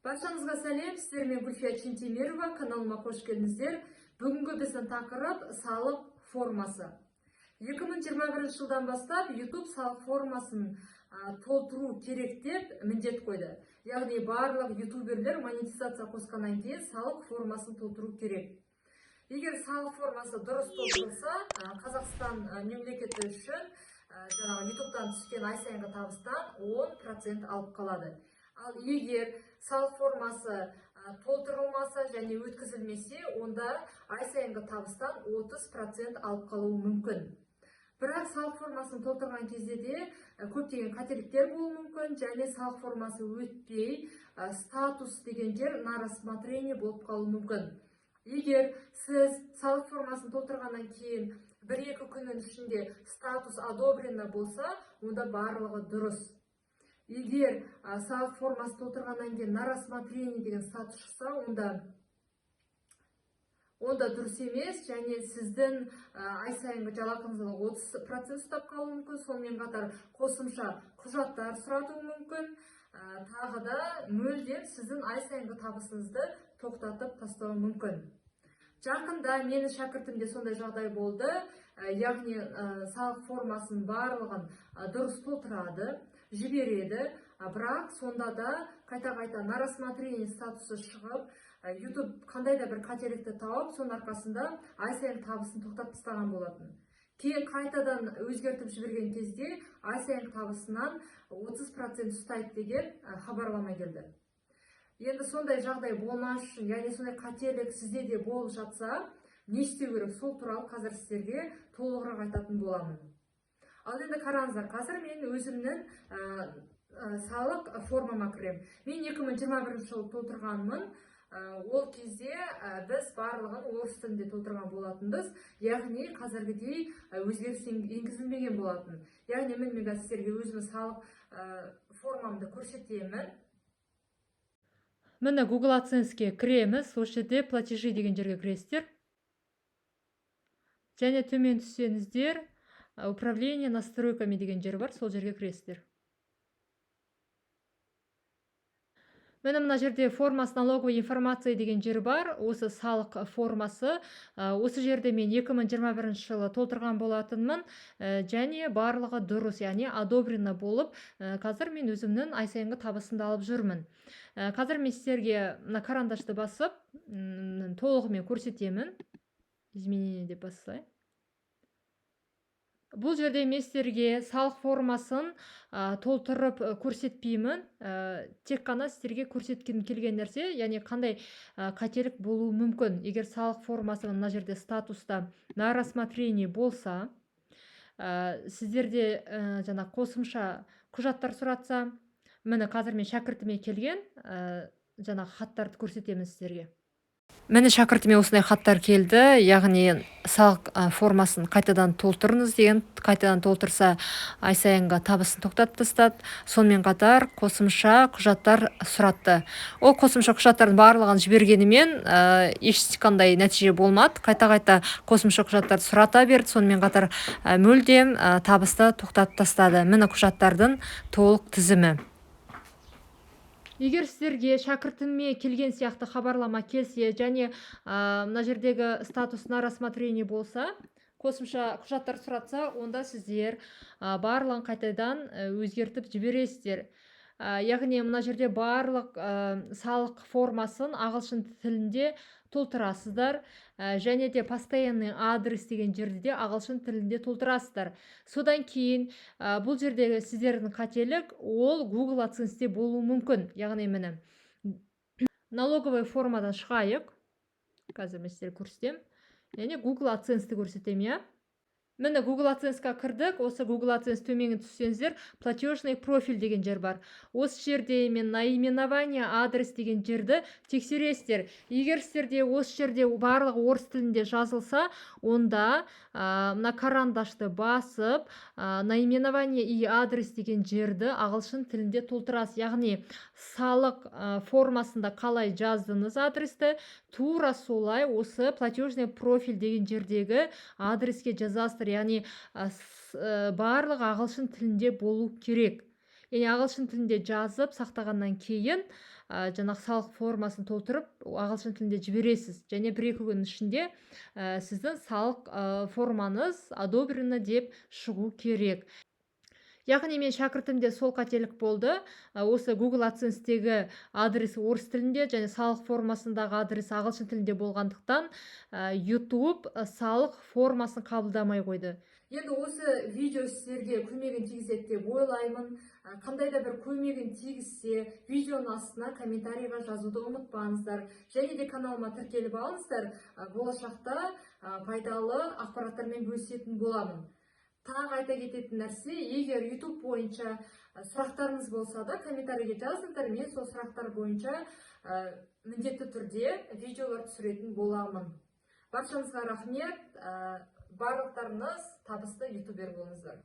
Баршаңызға сәлем, сіздермен Гүлфия Чинтемирова, каналыма қош келдіңіздер. Бүгінгі біздің тақырып салық формасы. 2021 жылдан бастап YouTube салық формасын толтыру керек деп міндет қойды. Яғни барлық ютуберлер монетизация қосқаннан кейін салық формасын толтыру керек. Егер салық формасы дұрыс толтырылса, Қазақстан мемлекеті үшін жаңағы YouTube'дан түскен ай сайынғы табыстан 10% алып қалады. Ал егер салық формасы толтырылмаса және өткізілмесе, онда ай сайынғы табыстан 30% алып қалуы мүмкін. Бірақ салық формасын толтырған кезде де көптеген қателіктер болуы мүмкін және салық формасы өтпей, статус деген жер на рассмотрение болып қалуы мүмкін. Егер сіз салық формасын толтырғаннан кейін бір-екі күннің ішінде статус одобрено болса, онда барлығы дұрыс. Егер салық формасын толтырғаннан кейін на рассмотрение деген статус шықса, онда дұрыс емес және сіздің ай сайынғы жалақыңыздан 30% ұстап қалуы мүмкін. Сонымен қатар қосымша құжаттар сұратуы мүмкін. Тағы да мүлдем сіздің ай сайынғы табысыңызды тоқтатып тастауы мүмкін. Жақында менің шәкіртімде сондай жағдай болды. Яғни салық формасын барлығын дұрыс толтырады, жібереді, бірақ сонда да қайта-қайта на рассмотрение статусы шығып, YouTube қандай да бір қателікті тауып, соның арқасында ай сайын табысын тоқтатып тастаған болатын. Кейін қайтадан өзгертіп жіберген кезде ай сайын табысынан 30% ұстайды деген хабарлама келді. Енді сондай жағдай болмас үшін, яғни сондай қателік сізде де болып жатса, не істеу керек, сол туралы қазір сіздерге толығырақ айтатын боламын. Ал енді қараңыздар, қазір мен өзімнің салық формама кіремін. Мен 2021 жылы толтырғанмын. Ол кезде біз барлығын орыс тілінде толтырған болатынбыз. Яғни қазіргідей өзгеріс енгізілмеген болатын. Яғни мен қазір сіздерге өзімнің салық формамды көрсетемін. Міне, Google AdSense-ке кіреміз. Осы жерде платежи деген жерге кіресіздер. Және төмен түссеңіздер, управление настройками деген жер бар, сол жерге кіресіздер. Міне, мына жерде форма с налоговой информацией деген жер бар. Осы салық формасы. Осы жерде мен 2021 жылы толтырған болатынмын. Және барлығы дұрыс, яғни одобрено болып, қазір мен өзімнің ай сайынғы табысымды алып жүрмін. Қазір мен сіздерге мына карандашты басып, толығымен көрсетемін. Изменение деп бассай. Бұл жерде мен сіздерге салық формасын толтырып көрсетпеймін. Тек қана сіздерге көрсеткім келген нәрсе, яғни қандай қателік болуы мүмкін. Егер салық формасы мына жерде статуста на рассмотрение болса, сіздерде жаңа қосымша құжаттар сұратса, міне қазір мен шәкіртіме келген жаңа хаттарды көрсетемін сіздерге. Міне, шәкіртіме осындай хаттар келді, яғни салық формасын қайтадан толтырыңыз деген. Қайтадан толтырса, ай сайынғы табысын тоқтатып тастады. Сонымен қатар қосымша құжаттар сұратты. Ол қосымша құжаттардың барлығын жібергенімен, ешқандай нәтиже болмады. Қайта-қайта қосымша құжаттарды сұрата берді. Сонымен қатар, мүлдем табысты тоқтатып тастады. Міне құжаттардың толық тізімі. Егер сіздерге шәкіртіме келген сияқты хабарлама келсе және мына жердегі статус на рассмотрение болса, қосымша құжаттар сұратса, онда сіздер барлығын қайтадан өзгертіп жібересіздер. Яғни мына жерде барлық салық формасын ағылшын тілінде толтырасыздар, және де постоянный адрес деген жерде де ағылшын тілінде толтырасыздар. Содан кейін, бұл жердегі сіздердің қателік ол Google AdSense-те болуы мүмкін. Яғни міне налоговый формадан шығайық. Қазір мен сіздерге көрсетемін. Яғни Google AdSense-ті көрсетемін, иә? Міне, Google AdSense-қа кірдік. Осы Google AdSense төменге түссеңіздер, платежный профиль деген жер бар. Осы жерде мен наименование, адрес деген жерді тексересіздер. Егер сіздерде осы жерде барлығы орыс тілінде жазылса, онда мына карандашты басып, наименование и адрес деген жерді ағылшын тілінде толтырасыз. Яғни салық формасында қалай жаздыңыз адресті, тура солай осы платежный профиль деген жердегі адреске жазасыздар. Яғни барлығы ағылшын тілінде болу керек. Яғни ағылшын тілінде жазып сақтағаннан кейін жаңағы салық формасын толтырып, ағылшын тілінде жібересіз және 1-2 күннің ішінде сіздің салық формаңыз «одобрено» деп шығу керек. Яғни мен шәкіртімде сол қателік болды. Осы Google AdSense'тегі адрес орыс тілінде және салық формасындағы адрес ағылшын тілінде болғандықтан, YouTube салық формасын қабылдамай қойды. Енді осы видео сіздерге көмегін тигізеді деп ойлаймын. Қандай да бір көмегін тигізсе, видеоның астына комментарийға жазуды ұмытпаңыздар және де каналыма тіркеліп алыңыздар. Болашақта пайдалы ақпараттармен бөлісетін боламын. Тағы айта кететін нәрсе, егер YouTube бойынша сұрақтарыңыз болса да, комментарийге жазыңыздар. Мен сол сұрақтар бойынша міндетті түрде видеолар түсіретін боламын. Баршаңызға рахмет. Барлықтарыңыз табысты ютубер болыңыздар.